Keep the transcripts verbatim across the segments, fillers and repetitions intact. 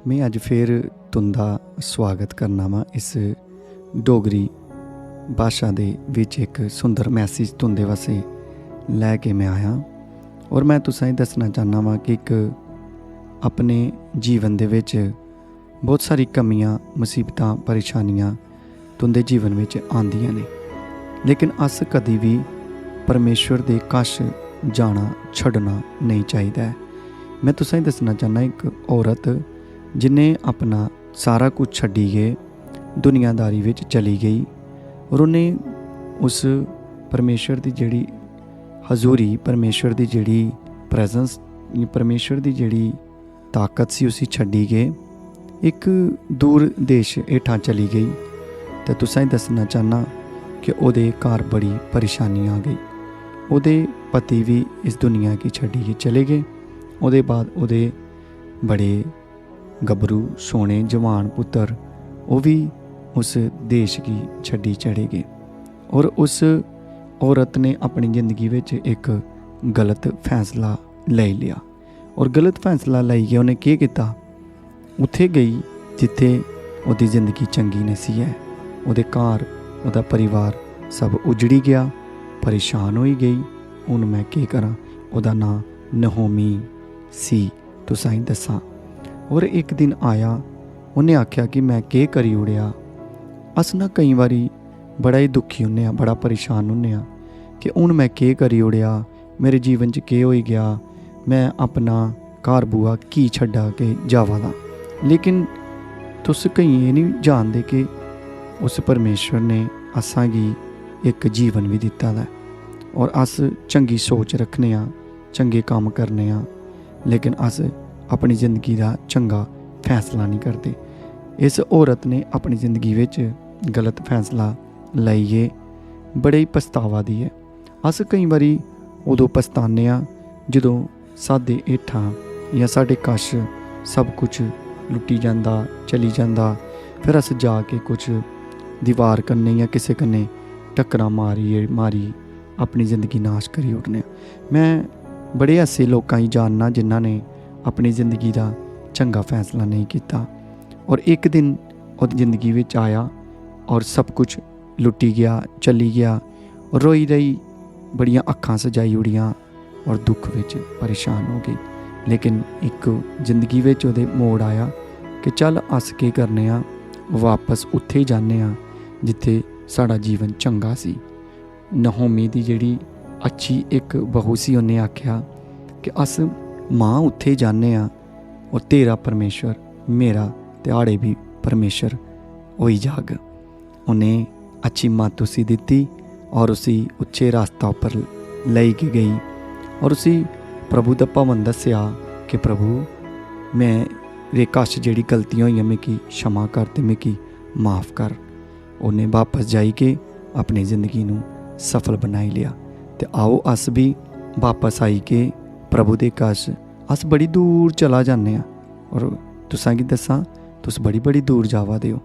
में अज्ज फिर तुं'दा सुआगत करना वां इस डोगरी भाशा दे बिच इक सुंदर मैसेज तुं'दे वास्ते लै के में आया। और में तुसें गी दस्सना चाह्न्ना वां कि इक अपने जीवन दे बिच बहुत सारी कमियां, मुसीबतां, परेशानियां तुं'दे जीवन बिच आंदियां न, लेकिन अस कदी बी परमेश्वर दे कश जाना छड्डना नेईं चाहिदा ऐ। में तुसें गी दस्सना चाह्न्नां, इक औरत जिन्ने अपना सारा कुछ छड्डियै दुनियादारी बिच चली गेई और उन्हें उस परमेश्वर दी जेह्ड़ी हजूरी, परमेश्वर दी जेह्ड़ी प्रेजेंस, परमेश्वर दी जेह्ड़ी ताकत सी, उसी छड्डी गै इक दूर देश हेठां चली गेई। ते तुसें गी दस्सना चाह्न्नां कि ओह्दे घर बड़ी परेशानी आ गई। ओह्दे पति बी इस दुनिया गी छड्डियै चले गे। ओह्दे बाद ओह्दे बड़े गबरू, सोह्ने, जवान पुत्तर, ओह् बी उस देश गी छड्डी चले गे। और उस औरत ने अपनी जिंदगी बिच इक गलत फैसला लेई लेआ। और गलत फैसला लेइयै उन्हें केह् कीता? उत्थै गेई जित्थै ओह्दी जिंदगी चंगी नेईं सी ऐ। ओह्दे घर, ओह्दा परिवार सब उजड़ी गेआ, परेशान होई गेई। "हून में केह् करां?" ओह्दा नांऽ नहोमी सी, तुसें गी दस्सां। और इक दिन आया, उन्हें आखेआ कि "में केह् करी ओड़ेआ?" अस ना केईं बारी बड़ा ही दुखी होन्ने आं, बड़ा परेशान होन्ने आं कि "हून में केह् करी ओड़ेआ, मेरे जीवन च केह् होई गेआ, में अपना घर बुआ की छड्डा के जावा दा?" लेकिन तुस केईं एह् निं जानदे कि उस परमेश्वर ने असां गी इक जीवन बी दित्ता दा ऐ और अस चंगी सोच रक्खने आं, चंगे कम्म करने आं, लेकिन अस अपनी जिंदगी दा चंगा फैसला निं करदे। इस औरत ने अपनी जिंदगी बिच गलत फैसला लेइयै बड़े ही पछतावा दी ऐ। अस केईं बारी उदों पछताने आं जदों साढ़े हेठां जां साढ़े कश सब कुछ लुट्टी जंदा, चली जंदा, फिर अस जाके कुछ दीवार कन्नै जां किसे कन्नै टक्करां मारियै, मारी अपनी जिंदगी नाश करी ओड़ने आं। में बड़े ऐसे लोकां गी जानना जिन्हां ने अपनी जिंदगी दा चंगा फैसला नेईं कीता और इक दिन ओह्दी जिंदगी बिच आया और सब कुछ लुट्टी गेआ, चली गेआ। रोई रोई बड़ियां अक्खां सजाई ओड़ियां और दुख बिच परेशान हो गई। लेकिन इक जिंदगी बिच ओह्दे मोड़ आया कि चल अस केह् करने आं, वापस उत्थै जाने आं जित्थै साढ़ा जीवन चंगा सी। नहोमी दी जेह्ड़ी अच्छी इक बहू सी, उन्नै आखेआ कि अस मां उत्थै जाने आं और तेरा परमेश्वर मेरा ते आड़े बी परमेश्वर होई जाग। उन्हें अच्छी मत उसी दित्ती और उसी अच्छे रास्ता उप्पर लेई के गई और उसी प्रभु दा भवन दस्सेआ कि प्रभु, मेरे कश जेह्ड़ी गलतियां होइयां, मिगी क्षमा कर ते मिगी माफ कर। उन्हें बापस जाई के अपनी जिंदगी नू सफल बनाई लेआ। ते आओ, अस भी बापस आई के प्रभु दे कश, अस बड़ी दूर चला जाने आं। और तुसां गी दस्सां, तुस बड़ी बड़ी दूर जावा दे ओ,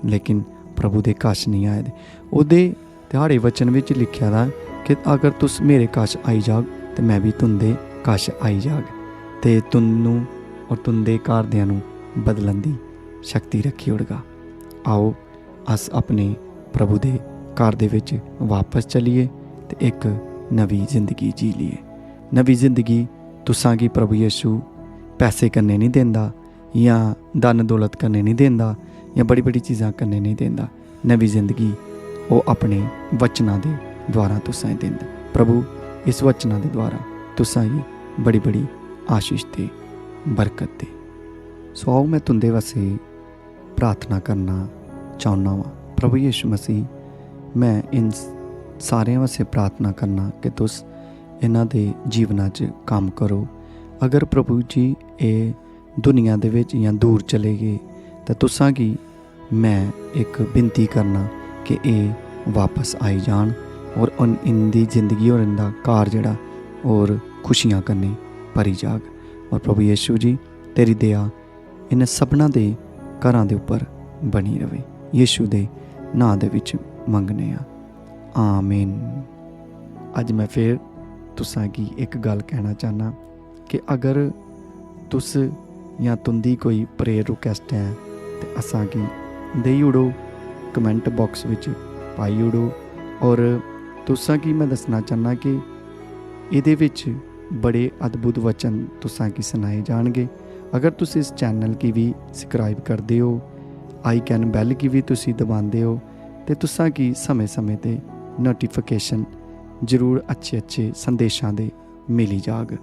लेकिन प्रभु दे कश नहीं आए दे। ओह्दे, ते साढ़े वचन विच लिखेआ दा ऐ कि अगर तुस मेरे कश आई जाग, ते मैं भी तुंदे कश आई जाग, ते तुन्नू और तुंदे घरदियां नू बदलन दी शक्ति रखी ओड़गा। आओ, अस अपने प्रभु दे घर दे विच वापस चलिए ते इक नवी जिंदगी जी लिए। नवी जिंदगी तुसां गी प्रभु यीशु पैसे कन्नै नहीं देंदा, या धन दौलत कन्नै नहीं देंदा, या बड़ी-बड़ी चीजां कन्नै नहीं देंदा। नवी जिंदगी ओह् अपने वचनां दे द्वारा तुसां गी दिंदा। प्रभु इस वचनां दे द्वारा तुसां गी बड़ी-बड़ी आशीष दे, बरकत दे। सो आओ, मैं तुंदे वास्ते प्रार्थना करना चाहुन्ना वां। प्रभु यीशु मसीह, मैं इन सारें वास्ते प्रार्थना करना कि तुस इन्हां दे जीवना च कम्म करो। अगर प्रभु जी एह् दुनिया दे विच इ'यां दूर चले गे, ते तुसां गी मैं इक विनती करना कि एह् वापस आई जान और उन-, इंदी जिंदगी और इंदा घर जेह्ड़ा और खुशियां कन्नै भरी जाग। और प्रभु यीशु जी, तेरी दया इन्हें सबना दे घरां दे उप्पर बनी रवे। यीशु दे नां दे विच मंगने आं, आमीन। अज मैं फिर तुसां गी इक गल्ल कहना चाहना कि अगर तुस जां तुं'दी कोई प्रेयर रिक्वेस्ट ऐ ते असांगी देई ओड़ो, कमेंट बाक्स बिच पाई ओड़ो। और तुसां गी में दस्सना चाह्न्नां कि एह्दे बिच बड़े अद्भुत वचन तुसां गी सनाए जाणगे। अगर तुस इस चैनल गी बी सब्सक्राइब करदे ओ, आइकन बैल गी बी तुसी दबांदे ओ, ते तुसां गी समें-समें ते नोटिफिकेशन जरूर अच्छे-अच्छे संदेशां दे मिली जाग।